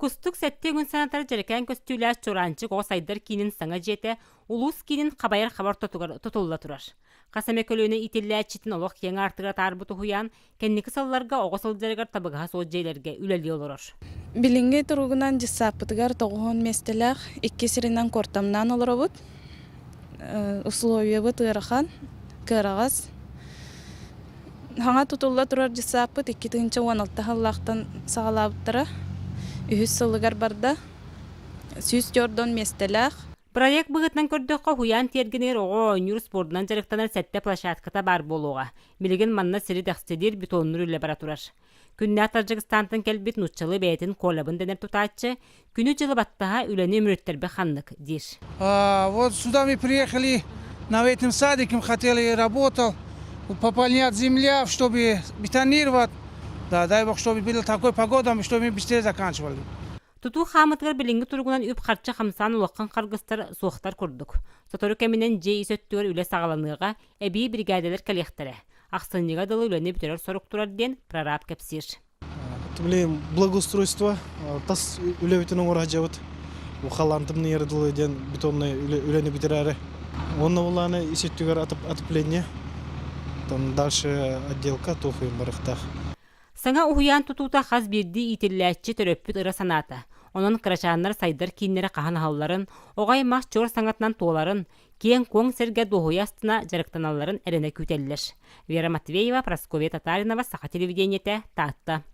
Кустук сэттэ өҥүн санатар дьэрэкээн көстүүлээх Чураанчык оҕо сайдар киинин саҥа дьиэтэ улуус киинин хабайар хаба ортотугар тутулла турар. Хас эмэ көлүөнэ иитиллээччитин олох киэҥ аартыгар атаарбыт уһуйаан кэнники сылларга оҕо сылдьарыгар табыгаһа суох дьиэлэргэ үлэлии олорор. Билиҥҥи туругунан дьыссааппытыгар тоҕуһун миэстэлээх икки сиринэн куортамнаан олоробут. Условиябыт ыарахан, кыараҕас. Саҥа тутулла турар дьыссааппыт 2016 сыллаахтан саҕалаабыттара. Үһүс сылыгар барда. 104 миэстэлээх. Проект быһыытынан көрдөххө, уһуйаан тиэргэнигэр оҕо оонньуур спордунан дьарыктанар сэттэ площадката баар буолуоҕа. Билигин манна сири дэхсилиир бетоннуур үлэ бара турар. Күннээх Таджикистантан кэлбит нууччалыы бэйэтин Колябын дэнэр тутааччы күнү-дьылы баттаһа үлэни үмүрүттэрбэ ханнык диир. Вот сюда мы приехали на этом садике, хотели работал, пополнять земля, чтобы бетонировать. Да, дай бог, чтобы была такой погода, чтобы мы быстрее заканчивали. Тутуу хаамытыгар билиҥҥи туругунан үп-харчы хамсаан улахан харгыстар суохтар курдук. Сотору кэминэн дьиэ ис өттүгэр үлэ саҕаланыаҕа, эбии биригээдэлэр кэлиэхтэрэ. Ахсынньыга дылы үлэни бүтэрэр сорук турар диэн прораб кэпсиир. Блин, благоустройство тас үлэбитин оҥоро сылдьабыт. Халаан тымныйар дылы диэн бетоннай үлэни бүтэрээри. Уонна булааны ис өттүгэр отопление, там дальше отделка туох барыахтаах. Саҥа уһуйаан тутуута хас биирдии иитиллээччи төрөппүт ыра санаата. Онон кырачааннар сайдар кииннэрэ хаһан аһалларын, оҕо аймах чуор саҥатынан туоларын, киэҥ-куоҥ сиргэ дуоһуйа астына дьарыктаналларын эрэнэ күүтэллэр. Вера Матвеева, Прасковья Татаринова, Саха телевидениетэ, Таатта.